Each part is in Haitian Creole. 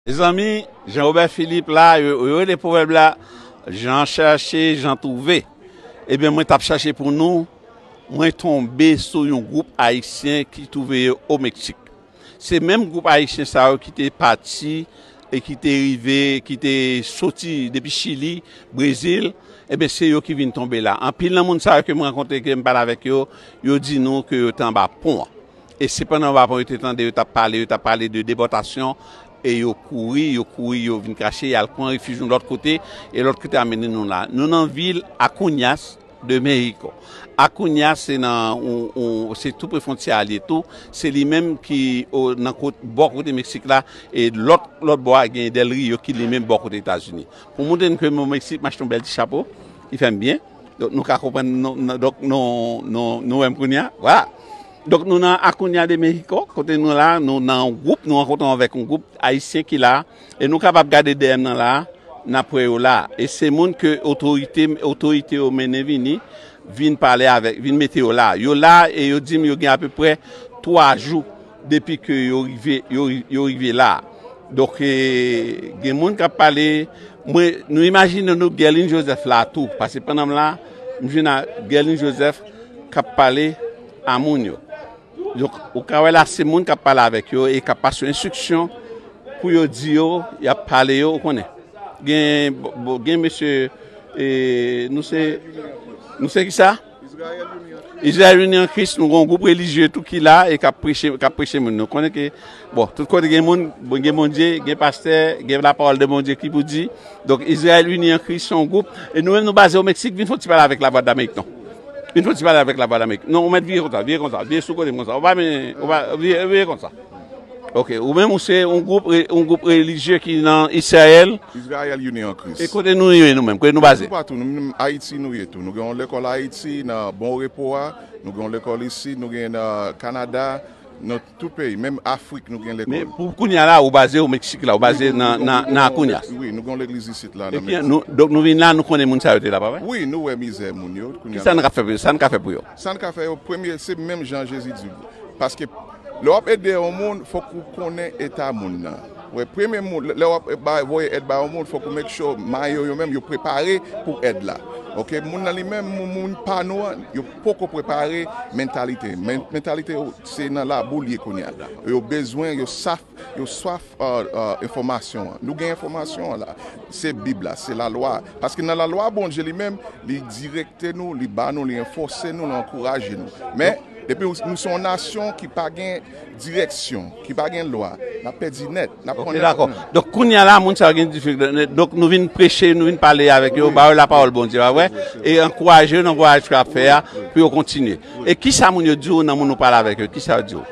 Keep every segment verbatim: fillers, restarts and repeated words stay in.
Mezanmi, Jean Robert Philippe la, yo, yo rele pwovèb la, jan chèche, jan twouve. Ebyen, mwen t ap chache pou nou, mwen tonbe sou yon gwoup ayisyen ki twouve yo o Meksik. Se menm gwoup ayisyen sa yo ki te pati e ki te rive, ki te soti depi Chili, Brezil, ebyen, se yo ki vin tonbe la. Anpil nan moun sa yo ke m rankontre, ke m pale avèk yo, yo di nou ke yo te anba pon an. E se pandan anba pon yo te tande yo t ap pale, yo t ap pale de depòtasyon, e yo kouri, yo kouri, yo vin krache, y al pran refij yon lòt kote, e lòt kote a mennen nou la. Nou nan vil Acuñas de México. Acuñas se nan, ou, ou, se tou pre fwontyè a li ye tou. Se li menm ki o, nan kot, bò kote Meksik la, e lòt, lòt bò a gen Del Rio ki li menm bò kote Etazini. Pou montre nou ke mwen Meksik, m achte yon bèl ti chapo, li fè m byen. Donk, nou ka konprann, nou, nou, donk, nou, nou, nou wè m kounye a. Vwala. Donk, nou nan Acuña de México, kote nou la, nou nan yon gwoup, nou rankontre avèk yon gwoup ayisyen ki la, e nou kapab gade dèyè m nan la, n ap wè yo la. E se moun ke otorite, otorite yo mennen vini, vin pale avèk, vin mete yo la. Yo la, e yo di m yo gen apeprè twa jou depi ke yo rive, yo, yo rive la. Donk, e, gen moun k ap pale, mwen, nou imajine nou Guerline Joseph la tou, paske pandan m la, m jwenn a Guerline Joseph k ap pale a moun yo. Donk, ou ka wè la, se moun k ap pale avèk yo e k ap pase yo enstriksyon pou yo di yo, y ap pale yo, ou konnen. Gen, bo- bo- gen mesye, e, nou se, nou se kisa? Israel Uni an Kris, nou gen yon gwoup relijye tou ki la e k ap preche, k ap preche moun. Nou konnen ke, bon, tout kote gen moun, bon, gen Bondye, gen pastè, gen lapawòl de Bondye ki pou di. Donk, Israel Uni an Kris se yon gwoup, e nou menm nou baze o Meksik, vin fè yon ti pale avèk Lavwadlamerik non. Vin fè yon ti pale avèk Lavwadlamerik. Non, ou mèt vire konsa, vire konsa, vire sou kote m konsa. Ou pa men, ou pa, vire, vire konsa. Ok, ou menm ou se yon gwoup, re- yon gwoup relijye ki nan Israel. Israel Uni an Kris. E kote nou ye nou menm, kote nou baze? Toupatou, nou menm Ayiti nou ye tou. Nou gen yon lekòl Ayiti, nan Bon Repo a, nou gen yon lekòl isit, nou gen nan Kanada, nan tout peyi, menm Afrik nou gen lekòl. Men pou kounye a la, ou baze o Meksik la, ou baze nan, nan, nan Acuñas. Wi, nou gen yon legliz isit la nan Meksik. Ebyen, nou, donk nou vin la, nou konnen moun sa yo te la, pa vre? Wi, nou wè mizè moun yo. Kisa nou ka fè pou yo? Sa n ka fè pou yo? Sa n ka fè yo, premye, se menm jan Jezi di. Paske lè w ap ede yon moun, fòk ou konnen eta moun nan. Wè, premye moun, lè w ap ba, voye èd ba yon moun, fòk ou make sure mayo yo menm, yo prepare pou èd la. Ok, moun nan li menm, moun, moun pa nou an, yo poko prepare mentalite. Men, mentalite yo, se nan labou l ye kounye a. Yo bezwen, yo saf, yo swaf, euh, euh, enfòmasyon an. Nou gen enfòmasyon an la. Se Bib la, se lalwa. Paske nan lalwa Bondye li menm, li direkte nou, li ba nou, li anfòse nou, li ankouraje nou. Men, depi nou se yon nasyon ki pa gen direksyon, ki pa gen lwa, n ap pèdi nèt, n ap pran nèt. Ok, dakò. Donk, kounye a la, moun sa yo gen difikilte. Donk, nou vin preche, nou vin pale avèk yo, ba yo lapawòl Bondye, pa vre? E ankouraje yo nan vwayaj ke y ap fè a, pou yo kontinye. E kisa moun yo di w nan moun ou pale avèk yo? Kisa yo di w?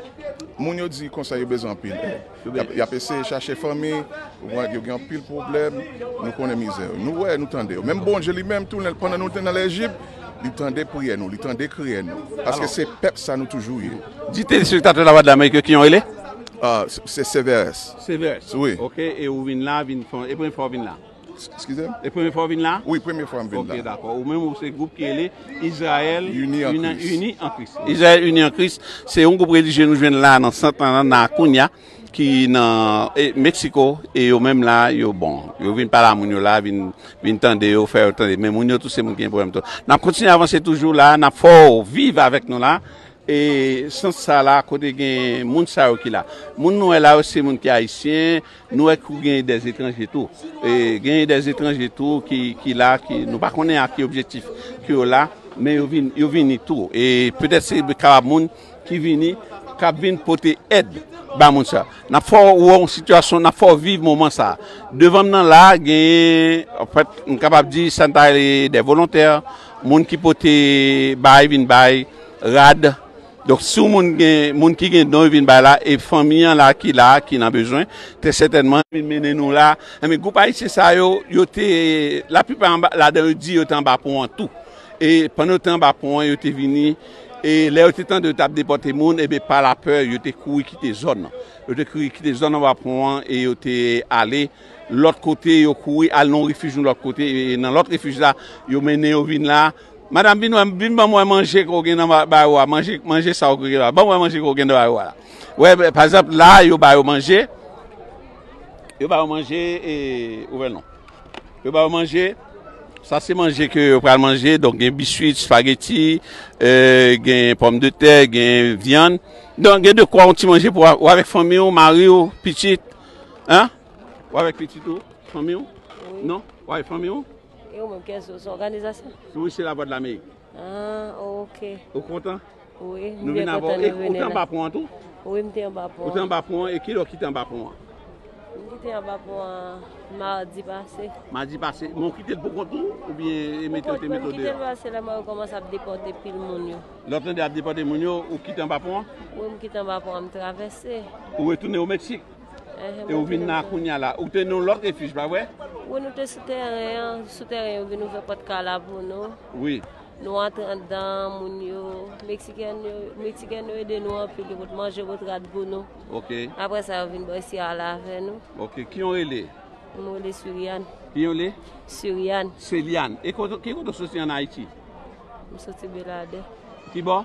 Moun yo di konsa yo bezwen anpil èd. Y ap, y ap eseye chache fanmi, ou konprann, yo gen anpil pwoblèm, nou konnen mizè yo. Nou wè, nou tande yo. Menm Bondye li menm, tou, lè, pandan nou te nan Lejip, li tande priyè nou, li tande kriye nou. Paske se pèp sa nou toujou ye. Di telespektatè Lavwadlamerik yo ki jan w rele? Ah, se, se Severus. Severus. Wi. Ok, e ou vin la, vin fè, e premye fwa w vin la? Eskize m? E premye fwa w vin la? Wi, premye fwa m vin la. Ok, dakò. Ou menm, ou se gwoup ki rele Izrayèl Uni an Kris. Izrayèl Uni an Kris, se yon gwoup relijye nou jwenn la nan sant lan, nan Acuña, ki nan, e, Meksiko, e yo menm la, yo bon. Yo vin pale a moun yo la, vin, vin tande yo, fè yo tande. Men moun yo tou se moun ki gen pwoblèm tou. N ap kontinye avanse toujou la, n ap fè w viv avèk nou la. E sans sa la, kote gen moun sa yo ki la. Moun nou wè la yo, se moun ki ayisyen, nou wè kou gen dèzetranje tou. E gen dèzetranje tou ki, ki la, ki, nou pa konnen a ki objektif ke yo la, men yo vin, yo vini tou. E petèt se kapab moun ki vini, k ap vin pote èd ba moun sa. N ap fè w wè yon sitiyasyon, n ap fè w viv moman sa. Devan m nan la, gen, anfèt, m kapab di, sa n ta rele de volontè, moun ki pote bay, vin bay, rad. Donk, si yon moun gen, moun ki gen don, yo vin bay la, e fanmi an la, ki la, ki nan bezwen, trè sètènman, vin mennen nou la. Enben, gwoup ayisyen sa yo, yo te, laplipa anba, ladan yo di yo te anba pon an tou. E pandan yo te anba pon an, yo te vini, e lè yo te tande yo t ap depòte moun, enben, pa lapè, yo te kouri kite zòn nan. Yo te kouri kite zòn anba pon an, e yo te ale lòt kote, yo kouri al nan yon refij yon lòt kote, e nan lòt refij la, yo mennen yo vin la. Madanm, vin wè, vin ban mwen manje ke w gen nan ba- bawo a, manje, manje sa w gen la. Ban mwen manje ke w gen nan bawo a la. Wè, pa egzanp, la, yo ba yo manje. Yo ba yo manje, e, ouvè l non. Yo ba yo manje. Sa se manje ke yo pral manje. Donk, gen biswit, espageti, e, gen pòmdetè, gen vyann. Donk, gen de kwa yon ti manje pou w, ou avèk fanmi w, mari w, pitit. Hein? Ou avèk pitit ou, fanmi w? Non? Ou avèk fanmi w? E ou menm, kiyès ou? Se òganizasyon? Wi, se Lavwadlamerik. Ah, ok. Ou kontan? Wi, m byen kontan nou vini la. Ou te anba pon an tou? Wi, m te anba pon an. Ou te anba pon an, e kilè w kite anba pon an? M kite anba pon an madi pase. Madi pase. Men w kite l pou kont ou, oubyen e mete, yo te mete w deyò? Pou kont mwen, m kite l pase lè mwen yo kòmanse ap depòte pil moun yo. Lè w tande y ap depòte moun yo, ou kite anba pon an? Wi, m kite anba pon an, m travèse. Ou retounen o Meksik? E ou vin la kounye a la. Ou te nan yon lòt refij, pa vre? Wi, nou te sou tèren an. Sou tèren, yo vin ouvè pòt kay la pou nou. Wi. Nou antre anndan, moun yo, Meksikèn yo, Meksikèn yo ede nou anpil, yo pot manje, yo pot rad pou nou. Ok. Apre sa, yo vin bò isi a la avè nou. Ok, ki yon rele? Mwen rele Surian. Ki yon rele? Surian. Surian. E kote, ki kote w soti ann Ayiti? M soti Beladè. Ki bò?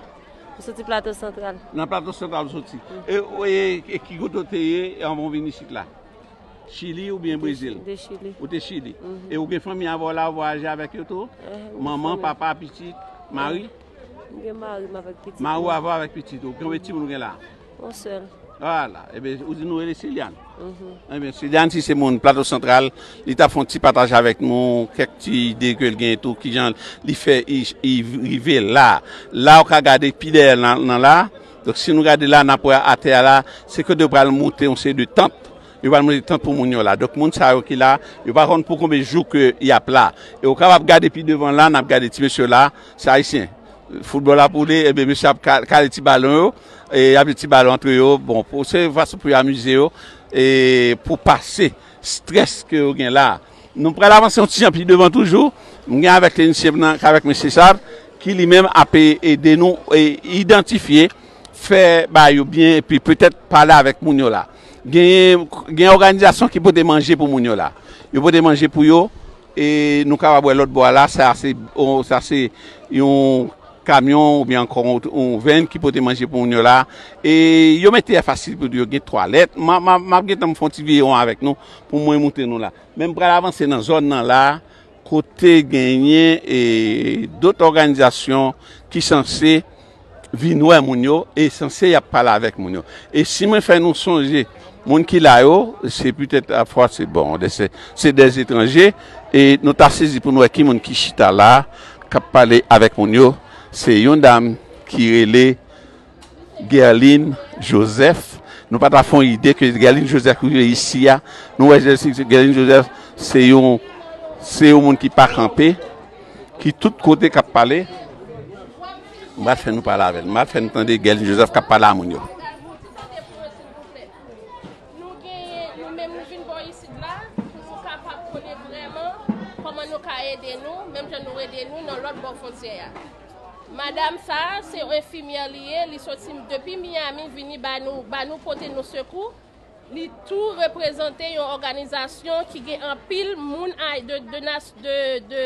M soti Plato Santral. Nan Plato Santral ou soti. E, e, e ki kote w te ye anvan w vin isit la? Chili oubyen Brezil? De Chili. Ou te Chili. E ou gen fanmi avè w la, ou vwayaje avèk yo tou? Manman, papa, pitit, mari? M gen mari m avèk pitit mwen. Mari w avè w avèk pitit ou. Konbyen timoun ou gen la? Yon sèl. Vwala. Ebyen, ou di nou rele Silian. Ebyen, Silian, si se moun Plato Santral, li t ap fè yon ti pataj avèk nou, kèk ti ide ke l gen tou, kijan li fè, li, li rive la. La, ou ka gade pi dèyè nan, nan la. Donk, si nou gade la, n ap wè atè a la, se kote yo pral moute yon seri de tant. Yo pral moute tant pou moun yo la. Donk, moun sa yo ki la, yo pa konn pou konbyen jou ke y ap la. E ou kapab gade pi devan la, n ap gade ti mesye la, se ayisyen. Foutbòl ap woule, ebyen, mesye ap ka-, kale ti balon yo, e y ap jwe ti balon antre yo. Bon, pou, se fason pou yo amize yo, e pou pase strès ke yo gen la. Nou pral avanse yon ti jan pi devan toujou. M gen avèk teknisyen nan, avèk mesye Sab, ki li menm ap ede nou, e, idantifye, fè bagay yo byen, epi petèt pale avèk moun yo la. Gen, gen òganizasyon ki pote manje pou moun yo la. Yo pote manje pou yo, e nou kapab wè lòt bò a la, sa se, o, sa se yon kamyon oubyen ankò yon, yon venn ki pote manje pou moun yo la. E yo mete fasil pou yo, gen twalèt. M a, m a, m ap gentan fè yon ti videyo avèk nou pou mwen montre nou la. Men m pral avanse nan zòn nan la, kote genyen, e, dòt òganizasyon ki sanse vin wè moun yo, e sanse y ap pale avèk moun yo. E si mwen fè nou sonje, moun ki la yo, se petèt, a fwa, se, bon, de, se, se dèzetranje, e nou ta sezi pou nou wè ki moun ki chita la, k ap pale avèk moun yo. Se yon dam ki rele Guerline Joseph. Nou pa ta fè yon ide ke Guerline Joseph rive isi a. Nou wè Guerline Joseph se yon, se yon moun ki pa kanpe, ki tout kote k ap pale. M pral fè nou pale avè l. M pral fè nou tande Guerline Joseph k ap pale a moun yo. Nou genyen, nou menm nou vin bò isit la, pou nou kapab konnen vrèman kòman nou ka ede nou, menm jan nou ede nou nan lòt bò fwontyè a. Madanm sa a, se yon enfimyè li ye, li soti depi Miami, vini ba nou, ba nou pote nou sekou. Li tou reprezante yon òganizasyon ki gen anpil moun a, de, de nas-, de, de,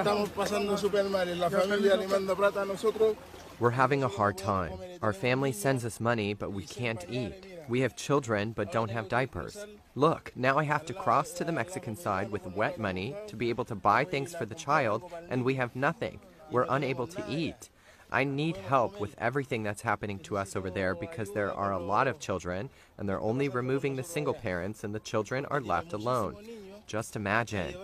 Estamos pasando súper mal en la familia Alemán de Plata, nosotros. We're having a hard time. Our family sends us money, but we can't eat. We have children, but don't have diapers. Look, now I have to cross to the Mexican side with wet money to be able to buy things for the child, and we have nothing. We're unable to eat. I need help with everything that's happening to us over there because there are a lot of children, and they're only removing the single parents, and the children are left alone. Just imagine.